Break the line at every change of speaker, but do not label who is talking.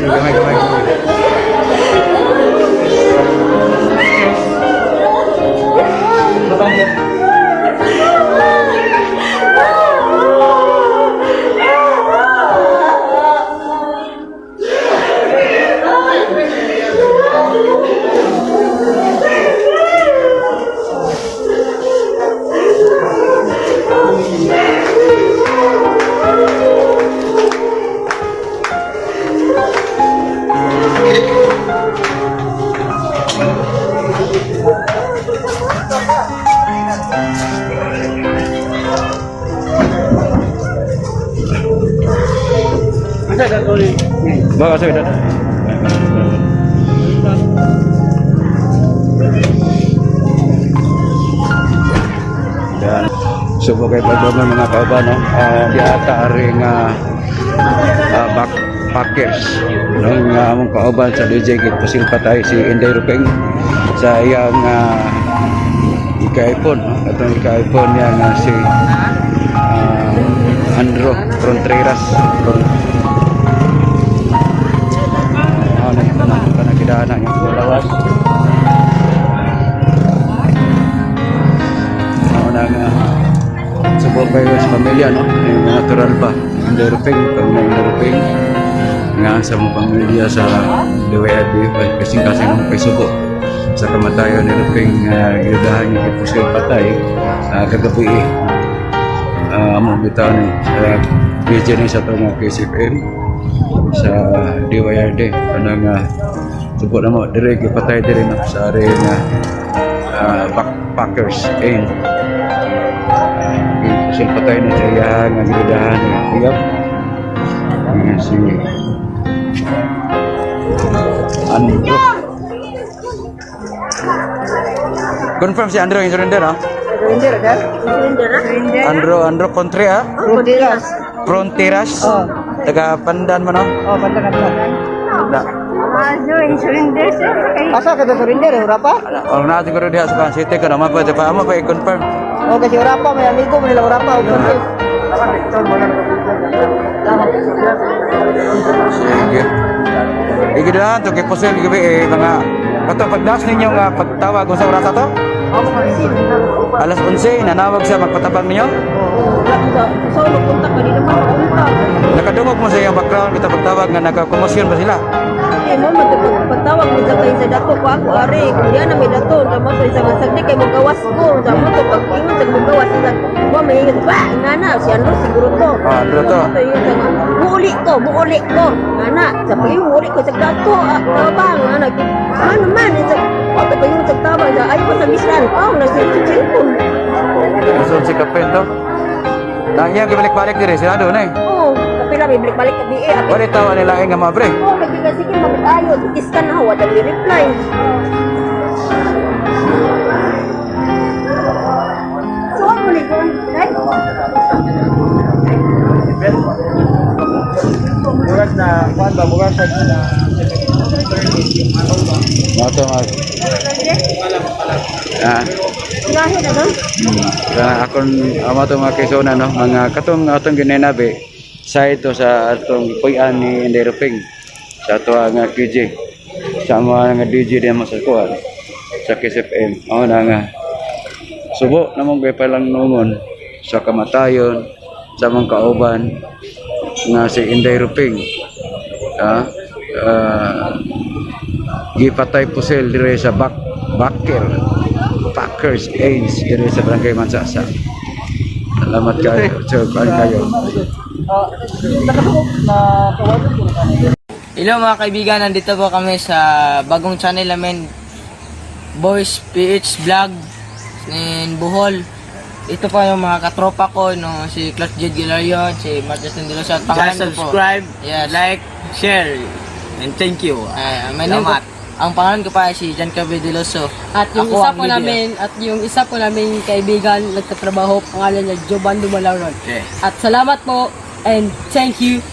Gamay, gamay, gamay. Baka sa edad. Dan subo kay pagdongan mga kauban, no? Diata ari nga backpackers no nga among kauban sa DJ kay pusil patay si Inday Ruping sa iyang ika-iPhone, no? Atong ika-iPhone niya nga si Andro Contreras. Ano yung tanan tanan kidana yung lawas. Ano na nga subo kayo sa pamilya, no? Yung natural ba? Ang Ruping, pamilya ng Ruping nga sa mong pamilya sa DYRB kasing-kasing ng kay subo sa kamatayon ni Ruping, giudahan niya kay Pusil patay kagabi eh. Amo bitaw ni sa DJ ni sa itong KCFM sa DYRD kanang subo na mo dire gipatay dire, no, sa are nga backpackers inn. Pusil patay ni sa iya nga giudahan nga uyab nga si Andro. Confirm si Andro yung surrender, no?
Surrender, sir?
Surrender na?
Andro Andro Contre, ah.
Fronteras.
Fronteras.
Oh.
Taga Pandan man, no?
Oh, pandan ka.
Na.
Azo, surrender sir.
Asa ka sa surrender, Urapa?
Orang na siguro diha sa Kan City ka naman pa pa amo pa i-confirm.
Oh, kasi Urapa, may amigo mo nila Urapa. Oh,
Sige. Igidahan to kay Pusil gabi eh mga kato pagdas ninyo nga pagtawag unsa oras ato? Alas 11 nanawag sa magpatabang ninyo.
So, magpunta ka, di naman mapunta.
Nakadungog mo sa iyang background kita pagtawag nga nakakomosyon ba sila?
Eh, mo, magpatawag mo sa kayo sa dato ko ako, are. Kung diyan na may dato, sa mo to, isang sagdi kay magawas ko. Sa mo to, pag ingon sa magawas, sa mo, may ingon, ba, nga na, si Andro siguro to.
Ah, Andro to.
Sa mo ingon sa muuli ko, muuli ko. Nga na, sa pag muuli ko sa dato, ah, tabang, nga na, man man, sa, oh, pag ingon sa tabang, sa, ayaw ko sa misran, oh, nasa cellphone.
Alas 11 kape to. Nang iyang gibalik-balik dire sila do na eh.
Oh, kapila, may balik-balik ka, eh, apil.
Wala tawa nila nga mga pre.
Oh, lagi ka, sige, mabitayo, kiss ka na, wala reply. So, ano ni John? Right?
Murag na, kuan ba, murag siya na
Mga to mga. Ah.
Ngahe na doon?
Akon amo to mga kaisona, no, mga katong atong gininabi sa ito sa atong puy-an ni Inday Ruping sa ato nga QJ sa mga nga DJ din mo sa kuan sa KSFM. Mao na nga subo namong gay palang nungon sa kamatayon sa among kauban nga si Inday Ruping, gipatay pusil dire sa back backer Packers Ains dire sa Barangay Mansasa. Salamat kayo. So, kuan kayo.
Hello mga kaibigan, nandito po kami sa bagong channel namin, Boys PH Vlog in Bohol. Ito pa yung mga katropa ko, no, si Clark Jade Gilarion, si Mark Justin De Los, at pangalan
Just
ko po.
subscribe,
Yes.
like, share, and thank you.
Ay, my name ko,
Salamat.
ang pangalan ko pa ay si John Cabe De Loso.
At yung
Ako
isa
ang
po
leader.
namin, at yung isa po namin kaibigan, nagtatrabaho, pangalan niya Jovan Dumalauron.
Okay.
At salamat po and thank you.